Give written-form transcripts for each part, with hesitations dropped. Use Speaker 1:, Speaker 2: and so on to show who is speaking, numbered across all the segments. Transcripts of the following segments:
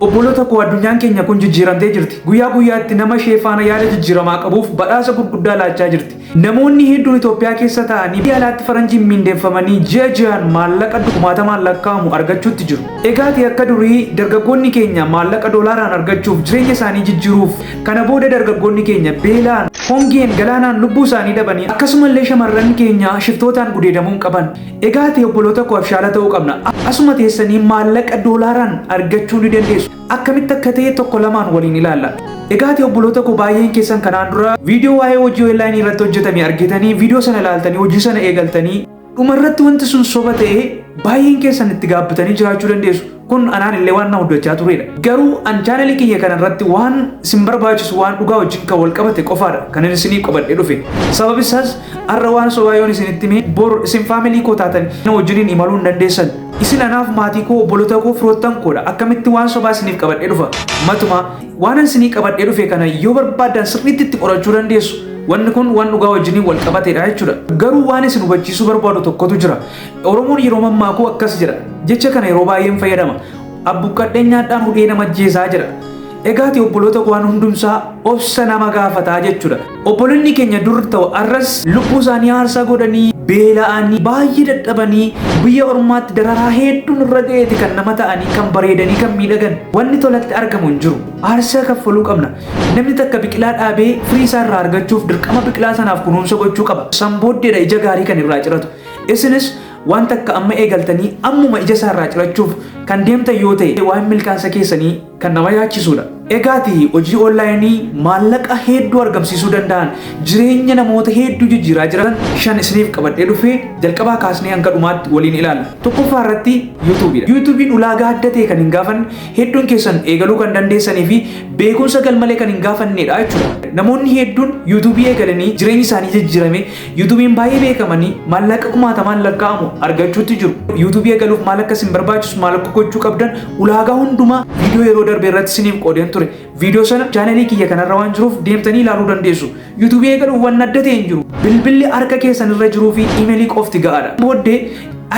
Speaker 1: Obboloota koo, addunyaan keenya kun jijjiiramtee jirti. Guyyaa guyyaatti nama ishee faana yaada jijjiiramaa qabuuf badhaasa gurguddaa laachaa jirti. Namoonni hedduun Itoophiyaa keessa ta'anii biyya alaatti faranjiin miindeeffamanii ji'a ji'aan maallaqa kumaatamaan lakkaa'amu argachuutti jiru. Egaati akka durii dargaggoonni keenya maallaqa doolaaraan argachuuf, jireenya isaanii jijjiiruuf, kana booda dargaggoonni keenya beelaan, hongeen, galaanaan lubbuu isaanii dhabanii, akkasumallee shamarran keenya shiftootaan gudeedamuu hin qaban. Egaati obboloota koo, abshaala ta'uu qabna. Asuma teessanii maallaqa doolaaraan argachuu ni dandeessu. Akkamitti akka ta'e tokko lamaan waliin ilaalla. Egaati obboloota koo, baay'een keessan kanaan dura viidiyoo waa'ee hojii onlaayinii irratti hojjetame argitanii, viidiyoo sana ilaaltanii, hojii sana eegaltanii, dhumarratti wanti sun soba ta'ee baay'een keessan itti gaabbitanii jiraachuu dandeessu. Kun anaan illee waan na hojjechaa turedha. Garuu an chaanalii kiyya kanarratti waan isin barbaachisu, waan dhugaa wajjin kan wal qabate qofaadha kan inni isinii qabadhee dhufe. Sababi isaas har'a waan sobaa yoon isinitti hime, bor isin faamilii koo taatan na wajjiniin imaluu hin dandeessan. Isin anaaf maatii koo, obboloota koo, firoottan koodha. Akkamitti waan sobaa isiniif qabadhee dhufa? Matuma waan isinii qabadhee dhufe kana yoo barbaaddan sirriitti itti qorachuu dandeessu. Wanni kun waan dhugaa wajjiniin wal qabateedha jechuudha. Garuu waan isin hubachiisuu barbaadu tokkotu jira. Oromoon yeroo mammaakuu akkas jedha. Jecha kana yeroo baay'een fayyadama. "Abbuqqadheen nyaadhaan hudhee nama ajjeesaa" jedha. Egaati obboloota, waan hundumsaa obsa nama gaafataa jechuudha. Obboloonni keenya dur ta'u arras lubbuu isaanii aarsaa godhanii, beela'anii, baay'ee dadhabanii, biyya ormaatti dararaa hedduun irra ga'eeti kan nama ta'anii, kan bareedanii, kan miidhagan. Wanni tolatti argamu hin jiru. Aarsaa kaffaluu qabna. Namni takka biqilaa dhaabee firii isaa irraa argachuuf dirqama biqilaa sanaaf kunuunsa gochuu qaba. San booddeedha ija gaarii kan irraa ciratu. Isinis waan takka amma eegaltanii ammuma ija isaa irraa cirachuuf kan deemtan yoo ta'e, waan milkaansa keessanii kan nama yaachisudha. Egaati hojii onlaayinii maallaqa hedduu argamsiisuu danda'an, jireenya namoota hedduu jijjiiraa jiran shan isiniif qabadhee dhufee, jalqabaa kaasnee hanga dhumaatti waliin ilaalla. Tokkoffaa irratti yuutuubiidha. Yuutuubiin ulaagaa adda ta'e kan hin gaafanne, hedduun keessan eegaluu kan dandeessanii fi beekumsa galmalee kan hin gaafannedha jechuudha. Namoonni hedduun yuutuubii eegalanii jireenyi isaanii jijjiirame, yuutuubiin baay'ee beekamanii maallaqa kumaatamaan lakkaa'amu argachuutti jiru. Yuutuubii eegaluuf maal akka isin barbaachisu, maal akka gochuu qabdan, ulaagaa hundumaa viidiyoo yeroo darbe irratti isiniif qoodeen ture. Viidiyoo sana chaanalii kiyya kanarra waan jiruuf deemtanii ilaaluu dandeessu. Yuutuubii eegaluuf waan adda ta'e hin jiru. Bilbilli harka keessan irra jiruu fi imeelii qofti ga'aadha. Booddee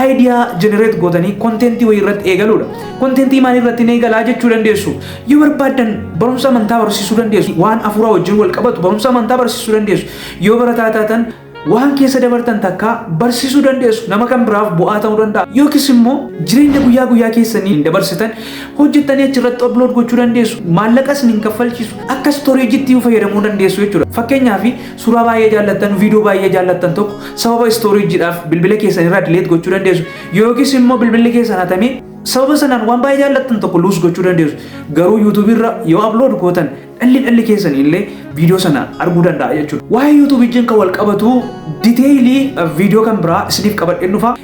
Speaker 1: idea generate gootanii contentii wayii irratti eegaluudha. Contentii maal irratti eegalaa jechuu dandeessu. Yoo barbaaddan barumsa amantaa barsiisuu dandeessu. Waan afuuraa wajjin wal qabatu barumsa amantaa barsiisuu dandeessu. Yoo barataa taatan waan keessa dabartan takka barsiisuu dandeessu, nama kan biraaf bu'aa ta'uu danda'a. Yookiis immoo jireenya guyyaa guyyaa keessanii dabarsitan hojjettanii achirratti upload gochuu dandeessu. Maallaqa isin hin kaffalchiisu. Akka storageitti fayyadamuu dandeessu jechuudha. Fakkeenyaaf suuraa baay'ee jaallattan, viidiyoo baay'ee jaallattan tokko sababa storageiidhaaf bilbila keessan irraa delete gochuu dandeessu. Yookiis immoo bilbilli keessan hatamee sababa sanaan waan baay'ee jaallattan tokko lose gochuu dandeessu. Garuu yuutuubii irra yoo upload gootan, dhalli dhalli keessan illee viidiyoo sana arguu danda'a jechuudha. Waa'ee yuutuubii wajjin kan wal qabatu detailii viidiyoo kan biraa isiniif qabadheen dhufa.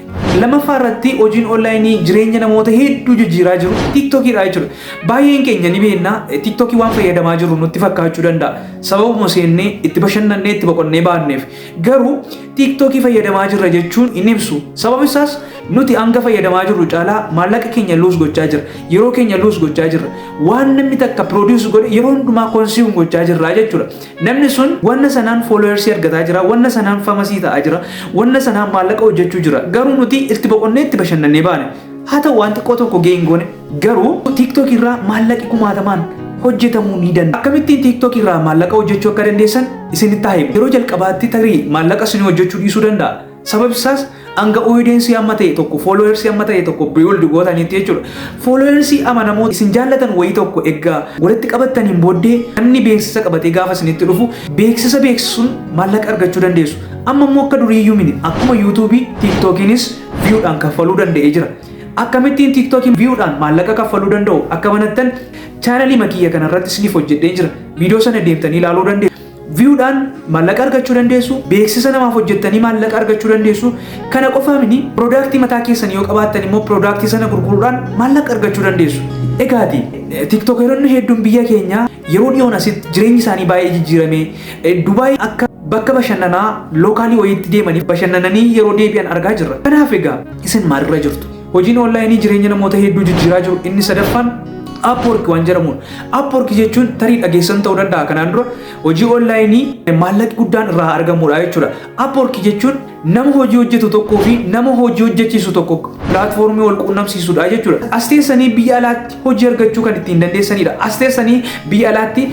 Speaker 1: Lammaffaa irratti hojiin onlaayinii jireenya namoota hedduu jijjiiraa jiru tiiktookiidha jechuudha. Baay'een keenya ni beekna, tiiktookii waan fayyadamaa jirru nutti fakkaachuu danda'a. Sababuma seennee itti bashannannee itti boqonnee baanneef. Garuu tiiktookii fayyadamaa jirra jechuun hin ibsu. Sababni isaas nuti hanga fayyadamaa jirru caalaa maallaqa keenya lose gochaa jira. Yeroo keenya lose gochaa jirra. Waan namni takka produce godhe yeroo hundumaa consume gochaa jirra jechuudha. Namni sun wanna sanaan followersii argataa jira, wanna sanaan famousii ta'aa jira, wanna sanaan maallaqa hojjechuu jira. Garuu nuti itti boqonnee itti bashannannee baane. Haa ta'u, waan xiqqoo tokko gain goone. Garuu TikTok irraa maallaqi kumaatamaan hojjetamuu ni danda'a. Akkamittiin TikTok irraa maallaqa hojjechuu akka dandeessan isinitti haa himu. Yeroo jalqabaatti tarii maallaqa isin hojjechuu dhiisuu danda'a. Sababni isaas hanga audience amma ta'e tokko, followers amma ta'e tokko build gootaniitti jechuudha. Followers amanamoo isin jaallatan wayii tokko egaa walitti qabattaniin booddee, namni beeksisa qabatee gaafa isinitti dhufu beeksisa beeksisuun maallaqa argachuu dandeessu. Amma immoo akka duriiyyuu mini, akkuma yuutuubii tiiktookiinis viewdhaan kaffaluu danda'ee jira. Akkamittiin tiiktookiin viewdhaan maallaqa kaffaluu danda'u akka banattan chaanalii makiyya kanarratti isiniif hojjedhee jira. Viidiyoo sana deemtanii ilaaluu dandeessu. Viewdhaan maallaqa argachuu dandeessu, beeksisa namaaf hojjettanii maallaqa argachuu dandeessu. Kana qofaa mini, productii mataa keessan yoo qabaattan immoo productii sana gurguruudhaan maallaqa argachuu dandeessu. Egaati tiiktookeroonni hedduun biyya keenyaa yeroo dhiyoon asitti jireenyi isaanii baay'ee jijjiirame, Dubaay akka bakka bashannanaa localii wayiitti deemanii bashannananii yeroo deebi'an argaa jirra. Kanaaf egaa isin maalirra jirtu? Hojiin onlaayinii jireenya namoota hedduu jijjiiraa jiru inni sadaffaan Upwork waan jedhamuun. Upwork jechuun tarii dhageessan ta'uu danda'a, kanaan dura hojii onlaayinii maallaqi guddaan irraa argamudha jechuudha. Upwork jechuun nama hojii hojjetu tokkoo fi nama hojii hojjechiisu tokko pilaatfoormii wal quunnamsiisudha jechuudha. As teessanii biyya alaatti hojii argachuu kan ittiin dandeessanidha. As teessanii biyya alaatti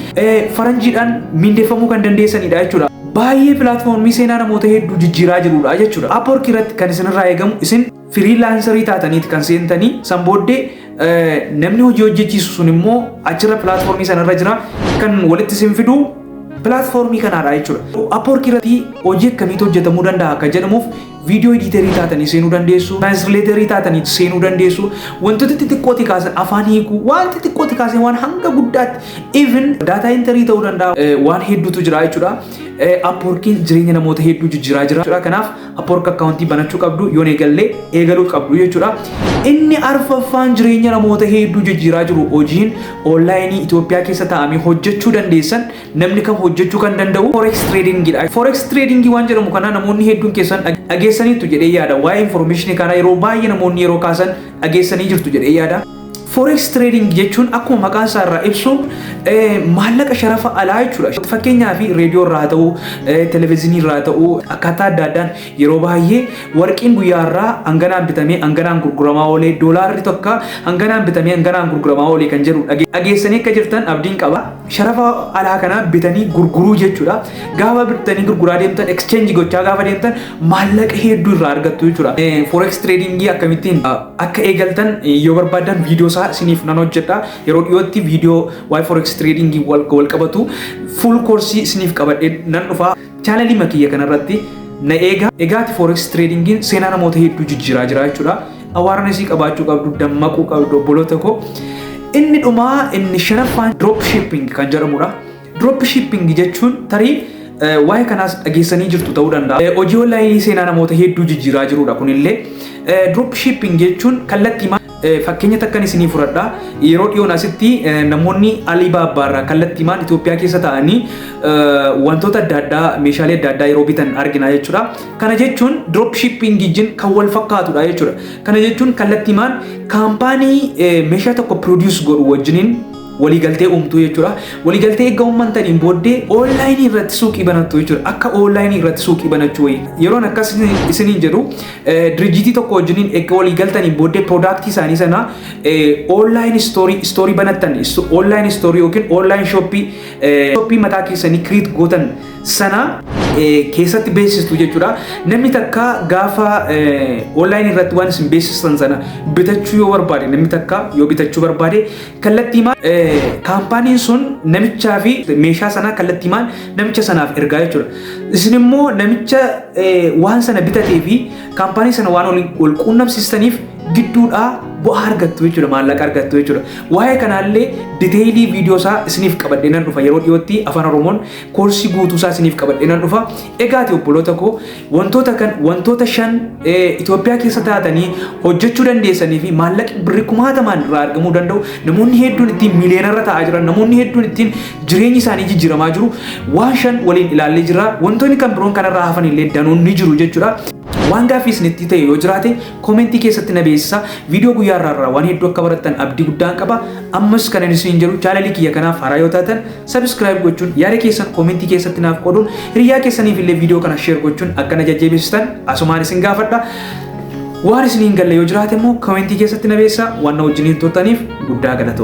Speaker 1: faranjiidhaan mindeeffamuu kan dandeessanidha jechuudha. Baay'ee pilaatfoormii seenaa namoota hedduu jijjiiraa jirudha jechuudha. Upwork irratti kan isinirraa eegamu, isin freelancerii taataniiti kan seentanii. San booddee namni hojii hojjechiisu sun immoo achirra pilaatfoormii sanarra jira. Kan walitti isin fidu pilaatfoormii kanaadha jechuudha. Upwork irratti hojii akkamiitu hojjetamuu danda'a akka jedhamuuf, video editorii taatanii seenuu dandeessu, translatorii taatanii seenuu dandeessu, wantoota xixiqqooti kaasan, afaan hiikuu, waan xixiqqooti kaasan, waan hanga guddaatti, even data entry ta'uu danda'a, waan hedduutu jira jechuudha. Upworkiin jireenya namoota hedduu jijjiiraa jira. Kanaaf Upwork accountii banachuu qabdu, yoon eegallee eegaluu qabdu jechuudha. Inni arfaffaan jireenya namoota hedduu jijjiiraa jiru, hojiin onlaayinii Itoophiyaa keessa taa'amee hojjechuu dandeessan, namni kam hojjechuu kan danda'u, forex tradingidha. Forex tradingii waan jedhamu kana namoonni hedduun keessan dhageessaniitu jedhee yaada. Waa'ee information kana yeroo baay'ee namoonni yeroo kaasan dhageessanii jirtu jedhee yaada. Forex trading jechuun akkuma maqaan isaa irraa ibsu maallaqa sharafa alaa jechuudha. Fakkeenyaaf, reediyoo irraa haa ta'u, televezyiinii irraa haa ta'u, akkaataa adda addaan yeroo baay'ee warqiin guyyaa irraa hanganaan bitamee hanganaan gurguramaa oolee, doolaarri tokko hanganaan bitamee hanganaan gurguramaa oolee kan jedhu dhageessanii akka jirtan abdiin qaba. Sharafa alaa kana bitanii gurguruu jechuudha. Gaafa bitanii gurguraa deemtan, exchange gochaa gaafa deemtan, maallaqa hedduu irraa argattu jechuudha. Forex tradingii akkamittiin akka eegaltan yoo barbaadan viidiyoo isaa isiniif nan hojjedha. Yeroo dhiyootti viidiyoo waa'ee forex tradingii wal qabatu full course isiniif qabadhee nan dhufa. Channelii makiyya kanarratti na eega. Egaati, forex tradingiin seenaa namoota hedduu jijjiiraa jira jechuudha. Awarenessii qabaachuu qabdu, dammaquu qabdu, obboloota koo. Inni dhumaa, inni shanaffaan, drop shipping kan jedhamudha. Drop shipping jechuun tarii waa'ee kanaas dhageessanii jirtu ta'uu danda'a. Hojii onlaayinii seenaa namoota hedduu jijjiiraa jirudha kunillee. Drop shipping jechuun kallattii fakkeenya takkan isinii fudhadha. Yeroo dhiyoon asitti namoonni Alibaba irraa kallattiimaan Itoophiyaa keessa ta'anii wantoota adda addaa, meeshaalee adda addaa yeroo bitan argina jechuudha. Kana jechuun drop shipping wajjin kan wal fakkaatudha jechuudha. Kana jechuun kallattiimaan kaampaanii meeshaa tokko produce godhu wajjiniin waliigaltee uumtuu jechuudha. Waliigaltee eegga uummantaniin booddee onlaayinii irratti suuqii banattu jechuudha. Akka onlaayinii irratti suuqii banachuu wayii. Yeroon akkas isiniin jedhu, dirjitii tokko wajjiniin eegga waliigaltaniin booddee productii isaanii sana online storeii banattan, online storeii yookiin online shopii mataa keessanii create gootan sana keessatti beeksistu jechuudha. Namni takka gaafa onlaayinii irratti waan isin beeksistan sana bitachuu yoo barbaade, namni takka yoo bitachuu barbaade, kallattiimaan kaampaaniin sun namichaa fi meeshaa sana kallattiimaan namicha sanaaf ergaa jechuudha. Isin immoo namicha waan sana bitatee fi kaampaanii sana waan wal quunnamsiistaniif gidduudhaa bu'aa argattu jechuudha, maallaqa argattu jechuudha. Waa'ee kanaallee detailii viidiyoo isaa isiniif qabadhee nan dhufa. Yeroo dhiyootti Afaan Oromoon koorsii guutuu isaa isiniif qabadhee nan dhufa. Egaati obboloota koo, wantoota kan wantoota shan Itoophiyaa keessa taatanii hojjechuu dandeessanii fi maallaqi birrii kumaatamaan irraa argamuu danda'u, namoonni hedduun ittiin miiliyoonarra taa'aa jiran, namoonni hedduun ittiin jireenyi isaanii jijjiiramaa jiru, waan shan waliin ilaallee jira. Wantoonni kan biroon kanarraa hafan illee danuun ni jiru jechuudha. Waan gaaffii isinitti ta'e yoo jiraate commentii keessatti na beeksisa. Viidiyoo guyyaa irraa waan hedduu akka barattan abdii guddaan qaba. Ammas kan inni isin jedhu, channelii kiyya kanaaf haaraa yoo taatan subscribe gochuun, yaada keessan commentii keessatti naaf qooduun, hiriyaa keessaniif illee viidiyoo kana share gochuun akka na jajjabeessitan asumaan isin gaafadha. Waan isin hin galle yoo jiraate immoo commentii keessatti na beeksisa. Waan na wajjiniin turtaniif guddaa galatooma.